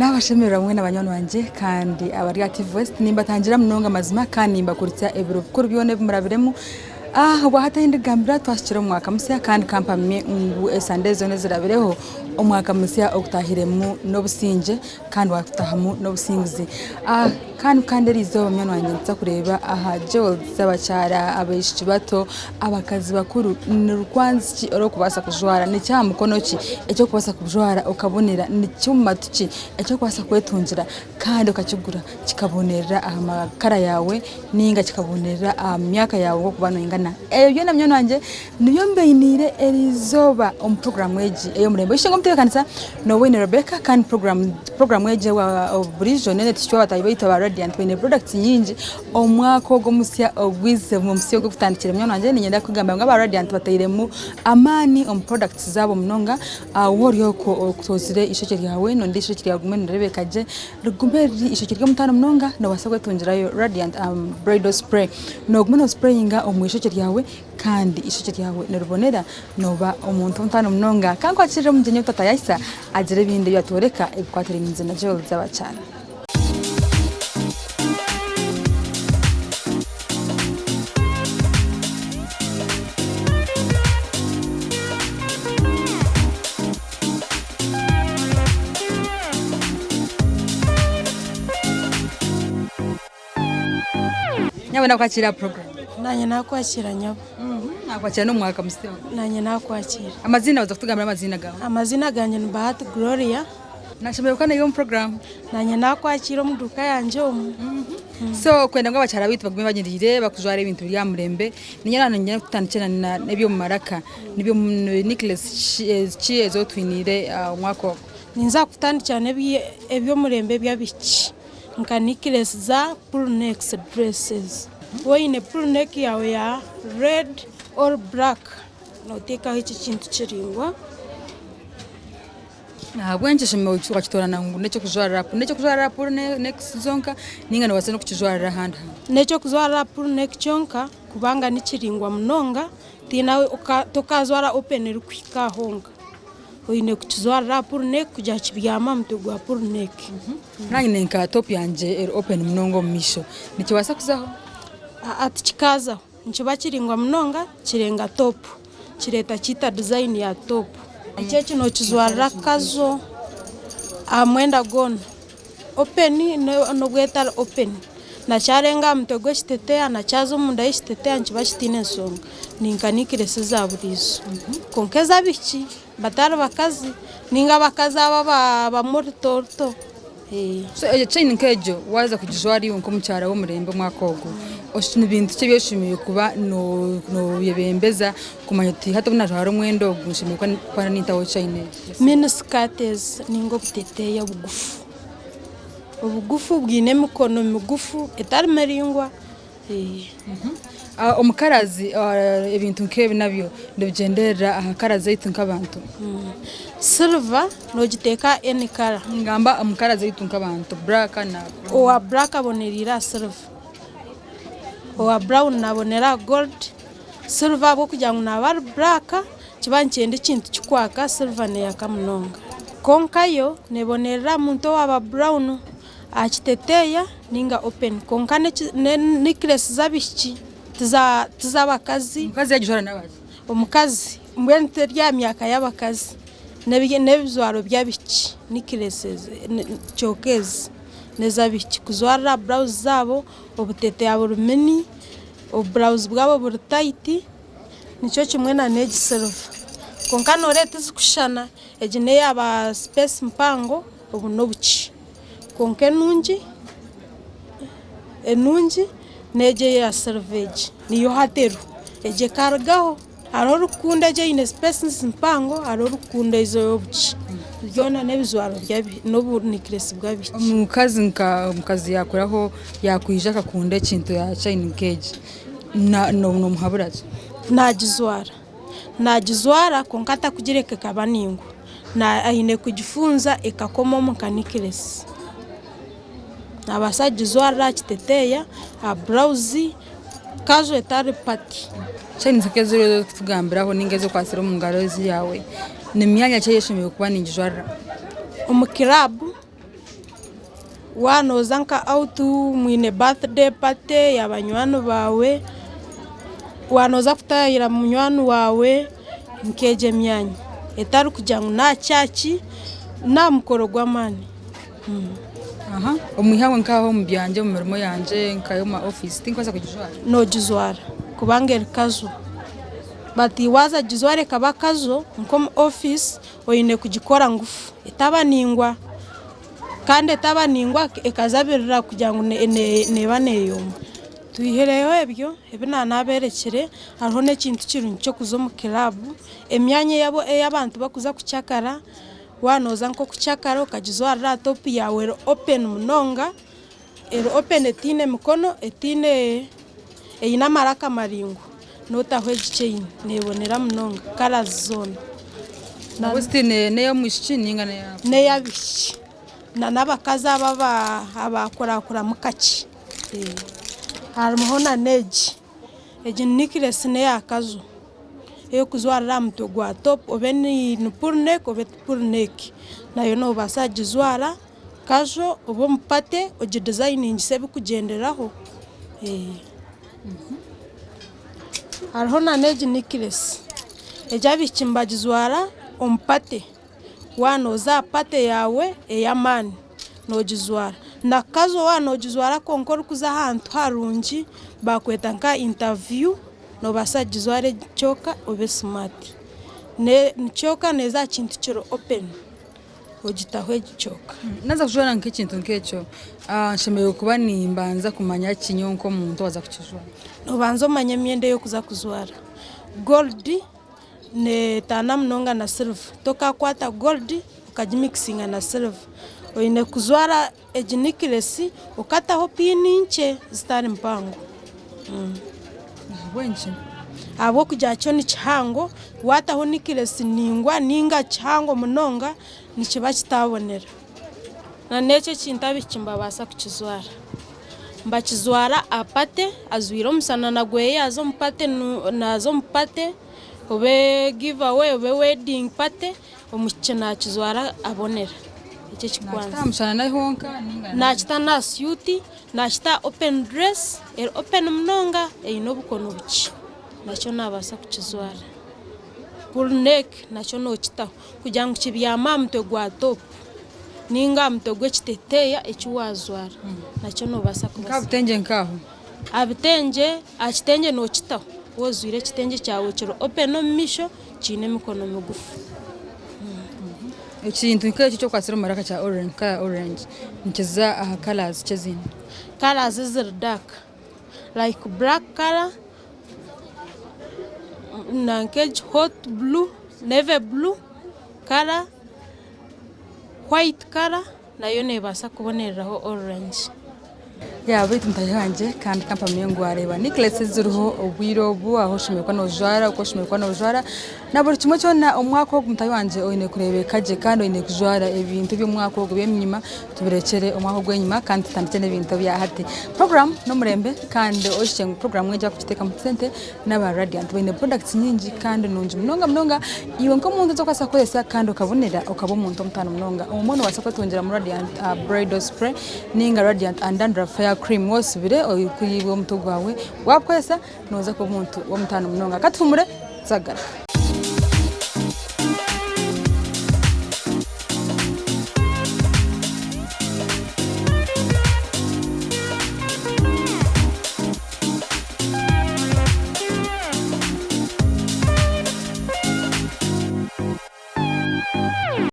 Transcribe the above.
Nabashemererwa mwena banywani bangye kandi abari aha TV West nimbatangira munonga mazima kandi nimbakuritsa ebiro bikuru byona ebi murabiremu. Obwahati ahi ndikugambira twahikire omu mwaka musya kandi kampamye ngu esande ezi zoona ezirabireho omwaka musya ogutahiremu n'obusingye kandi waagutaahamu n'obusinguzi. Kandi kandi eri izooba munywani wangye nituza kureeba aha jewels z'abakyara, abaishiki bato, abakazi bakuru, ni rukwanzi ki orikubaasa kujwara, ni ky'aha mukono ki eki orikubaasa kujwara okabonera, ni kyoma ki eki orikubaasa kwetungira kandi okakigura kikabonerera aha makara yaawe ninga kikabonerera aha myaka yaawe oku orikuba noingana. Ebyo byona munywani wangye nibyo mbainiire eri izooba omu puroguraamu egi ey'omurembe. Oishengwe omutebeekanisa Noowine Rebecca kandi puroguraamu egi buriijo n'enetuhikya bataahi baitu aba Radiant baine products nyingi omu mwaka ogu omusya ogwizire omusya ogu ogutandikire. Munywani wangye niinyenda kukugambira ngu aba Radiant batairemu amaani omu products zaabo munonga. Waaba ori okwo otoozire eishokye ryawe noyenda eishokye ryawe rigume nirireebeka gye, rigume riri eishokye ry'omutaano munonga noobaasa kwetungirayo Radiant bridal spray. Nooguma noosipureyinga omu ishokye ryawe kandi eishokye ryawe niribonera, nooba omuntu w'omutaano munonga. Ka nkwakirire omugyenyi ou twatayayisa agire ebindi ebi atworeka ebikwatiraine na jewels z'abakyara. Nyawe nakwakira aha program. Nanye nakwakira nyabo. Nakwakira n'omwaka musya. Nanye nakwakira. Amazina waza kutugambira amazina gawe. Amazina gangye ni Bahati Gloria. Nashemererwa kuba naiwe omu program. Nanye nakwakira omu duuka yangye omu. So kwenda ngu abakyara baitu bagume banyirire bakujwara ebintu biri aha murembe, niinyenda niinyenda tutandikye n'eby'omu maraka. Nibyo necklace ki ezi otwiniire omwaka ogu? Ninza kutandikira n'eby'omurembe eby'abaishiki. Nka necklace za pull necks dresses. Waaba oine pull neck yaawe ya red or black noteekaho eki ekintu kiraingwa. Ahabw'enki oshemereire wakitoorana ngu n'eky'okujwarira n'eky'okujwarira pull necks zonka ninga noobaasa n'okukijwarira ahandi hantu? N'eky'okujwarira pull neck kyonka kubanga ni kiraingwa munonga tihaine ahu tokaajwara open erikuhika aha honka. Oine kukijwarira aha pull neck kugira ngu kibyame aha mutwe gwa pull neck. Naanye nyine nka top yangye eri open munonga omu maisho, nikibaasa kuzaho? Aa tikikaazaho, nikiba kiraingwa munonga kirenga top, kireeta kiita design ya top. Eki eki nokijwarira casual aha mwenda gwona, open n'obu etari open, na kyarenga aha mutwe gw'ekiteteeya na kyaza omunda y'ekiteteeya nikiba kitaine nshonga, ni nka necklace eza buriijo. Kwonka ez'abaishiki Batari bakazi ninga abakazi abo abamwe oruto ruto. So egyo chain nk'egyo waaza kugijwara iwe nk'omukyara w'omurembe omwaka ogu, ni bintu ki ebi oshemereire kuba nooyebembeza kumanya oti hati obu naajwara omwenda ogu nshemereire kuba nintaho chain egi? Mini skirt ezi ninga obuteteeyi obugufu, obugufu bwine emikono migufu etari miraingwa. Omu karazi ebintu nk'ebi nabyo nibigyenderera aha kara zaitu nk'abantu. Siliva nogiteeka any kara. Ningamba omu kara zaitu nk'abantu black na. Owa black abonereire aha siliva, owa brown nabonera aha gold, siliva ahabw'okugira ngu naaba ari black nikiba nikyenda ekintu kikwaka siliva neyaka munonga. Kwonka yo nebonerera aha muntu owaaba brown. Aha kiteteeya ninga open kwonka necklace z'abaishiki tiz'abakazi. Omukazi yagijwara naaba ki? Omukazi mbwenu teri aha myaka y'abakazi n'ebijwaro by'abaishiki necklaces kyonka ezi n'ez'abaishiki kujwarira aha burawuzi zaabo obuteteeya buri mini, obuburawuzi bwabo buri tayiti nikyo kimwe na n'egi siliva kwonka nooreeba tizikushushana egi n'eya ba sipeesi mpango. Obu n'obukye kwonka enungi enungi n'egi eya siliva egi niyo hati eriho egi ekarugaho hariho orikukunda egi eine sipeesi mpango hariho orikukunda ezi ey'obukye byona n'ebijwaro n'obunekiresi bw'abaishiki. Omukazi nka omukazi yakuraho yakwija akakunda ekintu ya chaini nk'egi nomuhabura ki? Nagijwara. Naagijwara kwonka atarikugireka ekaba ndaingwa, aine kugifunza ekakoma omu nka nikiresi. Naabaasa kugijwarira aha kiteteeya, aha burawuzi, kazo etari pati. Chaini nk'ezi orikutugambiraho ninga ezi okwatsire omu ngaro ezi yaawe, ni myanya ki ei oshemereire kuba ningijwarira? Omu kiraabu. Waaba nooza nka out mwine birthday party ya banywani baawe, waaba nooza kutaayayira munywani waawe nk'egyo emyanya etarikugira ngu n'aha church n'aha mukoro gw'amaani. Omu ihangwe nk'aho omu byangye omu mirimo yangye nk'omu ma ofiisi tinkubaasa kugijwara? Noogijwara kubanga eri casual but waaza kugijwara ekaba casual nk'omu ofiisi oine kugikora ngufu etaba ningwa. Kandi etaba ningwa ekazabirira kugira ngu neeba neeyomba. Twihireho ebyo ebi naanaabeerekire, hariho n'ekintu kirungi ky'okuza omu kiraabu, emyanya ei abantu barikuza kucakara, waaba nooza nk'okucakara okagijwarira aha topu yaawe eri openi munonga, eri openi etaine mikono, etaine eine amaraka maraingwa, nootaho egi chaini neebonera munonga karazi zoona. N'ey'omwishiki nainga n'ey'abaishiki? N'ey'abaishiki n'abakazi abo abakurakuramu kakye. Hariho n'egi, egi nikiresi n'eya kazo ey'okujwarira aha mutwe gwa topu obe ni puruneeki obe ti puruneeki nayo noobaasa kugijwara kazo obe omu pate ogidizayiningise ebirikugyenderaho. Hariho n'egi nikiresi. Egi abaishiki nibagijwara omu pate. Waaba nooza aha pate yaawe ey'amaani noogijwara. Na kazo waaba noogijwara kwonka orikuza ahantu harungi baakweta nka intaviyu noobaasa kugijwara egi kyonka obe simaati. Kyonka neeza aha kintu kiri openi ogitaho egi kyonka. Naaza kujwara nk'ekintu nk'ekyo, nshemereire kuba nimbanza kumanya ki nyowe nk'omuntu owaaza kukijwara? Noobanza omanye emyenda ei orikuza kujwara. Gold neetaana munonga na silver. Tokakwata gold okagimikisinga na silver. Oine kujwara egi nikiresi okataho piini nkye zitari mpango. Ahabw'enki? Ahabw'okugira kyo ni kihango, waataho nikiresi ndaingwa nainga kihango munonga nikiba kitabonera. N'ekyo ekintu abaishiki nibabaasa kukijwara. Nibakijwara aha pate ajwaire omushanana gwe yaaza omu pate naaza omu pate obe give away obe wedding party omwishiki naakijwara abonera. Ekyo ekikubanza. Naakita aha mushanana honka nainga Naakita n'aha syuti, naakita aha open dress eri open munonga eine obukono bukye nakyo naabaasa kukijwara. Pull neck nakyo nookitaho kugira ngu kibyame aha mutwe gwa topu. Ninga aha mutwe gw'ekiteteeya eki waajwara nakyo noobaasa Nk'aha kubaasa. butengye nk'aho? Aha bitengye, aha kitengye nookitaho waaba ojwaire ekitengye kyawe kiri open omu maisho kiine emikono migufu. Ekintu nk'ekyo eki okwatsire omu maraka kya orange, colour orange nikiza aha colours ki ezindi? Colours eziri dark like black colour nank'egi hot blue, navy blue colour. White colour nayo nebaasa kubonereraho orange. Yaaba beitu mutaahi wangye kandi kampamye ngu wareeba necklace eziriho obwire obu ahu oshemereire kuba nojwara oku oshemereire kuba nojwara na buri kimwe kyona omwaka ogu mutaahi wangye oine kureebeka gye kandi oine kujwara ebintu eby'omwaka ogu eby'enyima tubirekyere omwaka ogw'enyima kandi tutandikye n'ebintu ebya hati. Puroguraamu n'omurembe kandi ohikye ngu puroguraamu egi arikugiteekamu sente n'aba Radiant baine products nyingi kandi nungi munonga munonga iwe nk'omuntu eki orikubaasa kukoresa kandi okabonera okaba omuntu omutaano munonga. Obumwe noobaasa kwetungiramu Radiant bridal spray ninga Radiant and dandruff hair cream waaba osibire orikuriibwa omutwe gwawe waagukoresa nooza kuba omuntu w'omutaano munonga. Ka tuhumure tuzagaruka.